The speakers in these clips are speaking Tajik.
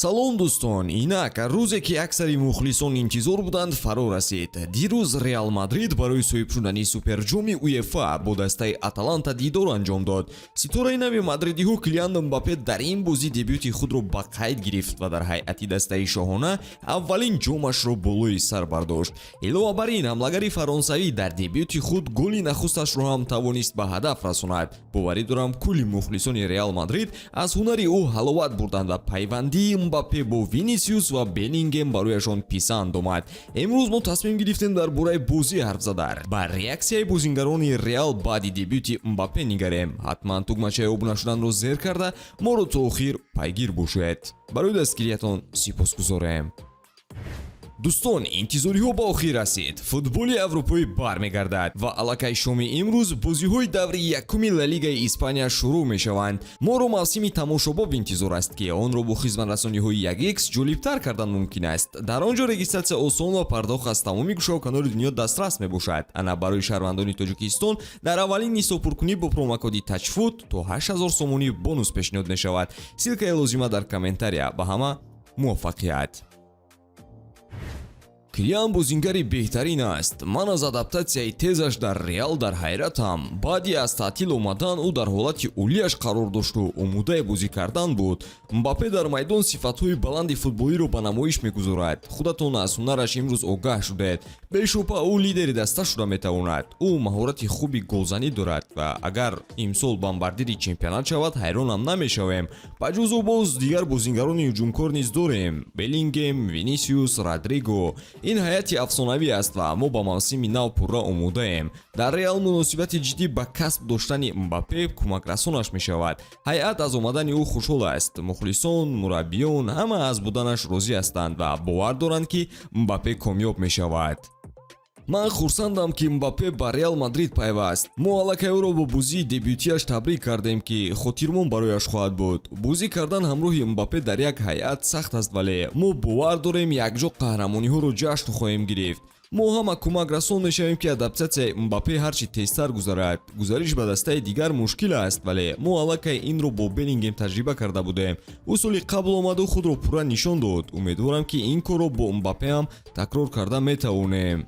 Салом, дӯстон! Инак, рӯзе, ки аксари мухлисон интизор буданд, фаро расид. Дирӯз Реал Мадрид барои соҳиб шудани суперҷоми УЕФА бо дастаи Аталанта дидор анҷом дод. Ситораи нави мадридиҳо Килиан Мбаппе дар ин бозӣ дебюти худро ба қайд гирифт ва дар ҳайати дастаи шоҳона аввалин ҷомашро болои сар бардошт. Илова бар ин, ҳамлагари фаронсавӣ дар дебюти худ голи нахусташро ҳам тавонист ба ҳадаф расонад. Боварӣ дорам, кулли мухлисони Реал Мадрид аз ҳунари ӯ ҳаловат бурданд ва пайвандии Мбаппе бо Винисиус ва Беллингем барояшон писанд омад. Имрӯз мо тасмим гирифтем дар бораи бозӣ ҳарф зада, ба реаксияи бозингарони Реал баъди дебюти Мбаппе нигарем. Ҳатман тугмачаи обуна шуданро зер карда, моро то охир пайгир бошед. Барои дастгириятон сипосгузорем. Дӯстон, интизориҳо ба охир расид. Футболи аврупоӣ бармегардад ва аллакай шоми имрӯз бозиҳои даври якуми Ла Лигаи Испания шурӯъ мешаванд. Моро мавсими тамошобоб интизор аст, ки онро бо хизматрасониҳои 1X ҷолибтар кардан мумкин аст. Дар он ҷо регистратсия осон ва пардохт аз тамоми гӯшаву канори дунё дастрас мебошад. Ана, барои шаҳрвандони Тоҷикистон дар аввалин ҳисобпуркунӣ бо промокоди ТАЧФУТ то 8000 сомонӣ бонус пешниҳод мешавад. Ссылкаи лозима дар комментария. Ба ҳама муваффақият! Килиан бозингари беҳтарин аст. Ман аз адаптатсияи тезаш дар Реал дар ҳайратам. Баъди аз таътил омадан ӯ дар ҳолати олияш қарор дошту омодаи бозӣ кардан буд. Мбаппе дар майдон сифатҳои баланди футболиро ба намоиш мегузорад. Худатон аз ҳунараш имрӯз огаҳ шудед. Бешубҳа, ӯ лидери даста шуда метавонад. Ӯ маҳорати хуби голзанӣ дорад ва агар имсол бомбардири чемпионат шавад, ҳайронам намешавем. Ба ҷуз ӯ боз дигар бозингарони ҳуҷумкор низ дорем: Беллингем, Винисиус, Родриго. Ин ҳайати афсонавӣ аст ва мо ба мавсими нав пурра омодаем. Дар Реал муносибати ҷиддӣ ба касб доштани Мбаппе кӯмакрасонаш мешавад. Ҳайат аз омадани ӯ хушҳол аст. Мухлисон, мураббиён, ҳама аз буданаш розӣ ҳастанд ва бовар доранд, ки Мбаппе комёб мешавад. Ман хурсандам, ки Мбаппе ба Реал Мадрид пайваст. Мо аллакай ӯро бо бозии дебютиаш табрик кардем, ки хотирмон барояш хоҳад буд. Бозӣ кардан ҳамроҳи Мбаппе дар як ҳайат сахт аст, вале мо бовар дорем, якҷо қаҳрамониҳоро ҷашн хоҳем гирифт. Мо ҳама кӯмакрасон мешавем, ки адаптатсияи Мбаппе ҳарчи тезтар гузарад. Гузариш ба дастаи дигар мушкил аст, вале мо аллакай инро бо Беллингем таҷриба карда будем. Ӯ соли қабл омаду худро пурра нишон дод. Умедворам, ки ин корро бо Мбаппе ҳам такрор карда метавонем.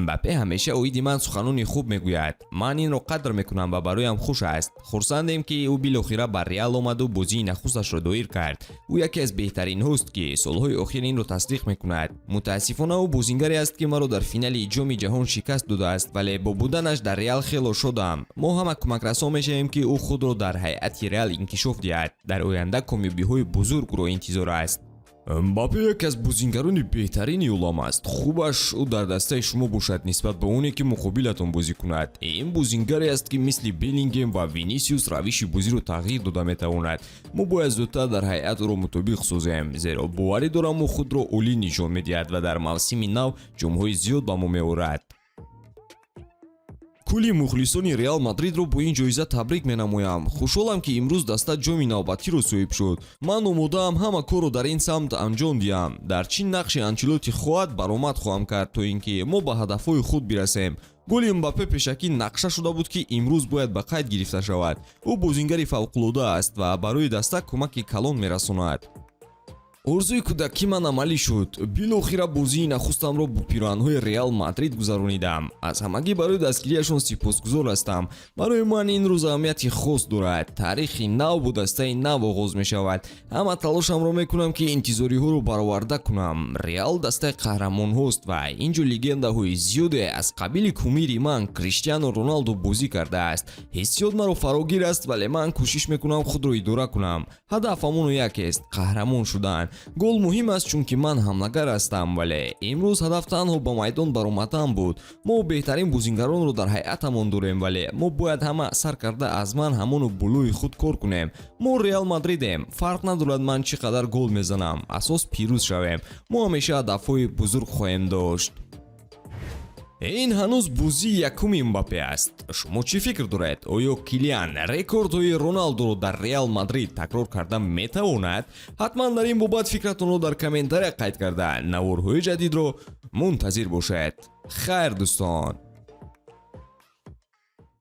Мбаппе ҳамеша оиди ман суханони хуб мегӯяд. Ман инро қадр мекунам ва бароям хуш аст. Хурсандем, ки ӯ билохира ба Реал омаду бозии нахусташро доир кард. Ӯ яке аз беҳтаринҳост, ки солҳои охир инро тасдиқ мекунад. Мутаассифона, ӯ бозингаре аст, ки маро дар финали Ҷоми Ҷаҳон шикаст додааст, вале бо буданаш дар Реал хело шодам. Мо ҳама кӯмакрасон мешавем, ки ӯ худро дар ҳайати Реал инкишоф диҳад. Дар оянда комёбиҳои бузургро интизор аст. Мбаппе яке аз бозингарони беҳтарини олам аст. Хубаш ӯ дар дастаи шумо бошад, нисбат ба оне ки муқобилатон бозӣ кунад. Ин бозингаре аст, ки мисли Беллингем ва Винисиус равиши бозиро тағйир дода метавонад. Мо бояд зудтар дар ҳайат ӯро мутобиқ созем, зеро боварӣ дорам, ӯ худро олӣ нишон медиҳад ва дар мавсими нав ҷомҳои зиёд ба мо меорад. Кулли мухлисони Реал Мадридро бо ин ҷоиза табрик менамоям. Хушҳолам, ки имрӯз даста ҷоми навбатиро соҳиб шуд. Ман омодаам ҳама корро дар ин самт анҷом диҳам. Дар чӣ нақши Анчелоти хоҳад, баромад хоҳам кард, то ин ки мо ба ҳадафҳои худ бирасем. Голи Мбаппе пешакӣ нақша шуда буд, ки имрӯз бояд ба қайд гирифта шавад. Ӯ бозингари фавқулода аст ва барои даста кӯмаки калон мерасонад. Орзуи кӯдакӣ ман амалӣ шуд. Билохира бозии нахустамро бо пироҳанҳои Реал Мадрид гузаронидам. Аз ҳамагӣ барои дастгириашон сипосгузор ҳастам. Барои ман ин рӯз аҳамияти хос дорад. Таърихи нав бо дастаи нав оғоз мешавад. Ҳама талошамро мекунам, ки интизориҳоро бароварда кунам. Реал дастаи қаҳрамонҳост ва ин ҷо легендаҳои зиёде аз қабили кумири ман Криштиану Роналду бозӣ кардааст. Ҳиссиёт маро фарогир аст, вале ман кӯшиш мекунам худро идора кунам. Ҳадаф ҳамоно якест: қаҳрамон шудан. Гол муҳим аст, чунки ман ҳамлагар ҳастам, вале имрӯз ҳадаф танҳо ба майдон баромадан буд. Мо беҳтарин бозингаронро дар ҳайатамон дорем, вале мо бояд ҳама, сар карда аз ман, ҳамоно болои худ кор кунем. Мо Реал Мадридем. Фарқ надорад, ман чӣ қадар гол мезанам, асос пирӯз шавем. Мо ҳамеша ҳадафҳои бузург хоҳем дошт. Ин ҳанӯз бозии якуми Мбаппе аст. Шумо чӣ фикр доред? Оё Килиан рекордҳои Роналдоро дар Реал Мадрид такрор карда метавонад? Ҳатман дар ин бобат фикратонро дар комментария қайд карда, наворҳои ҷадидро мунтазир бошед. Хайр, дӯстон.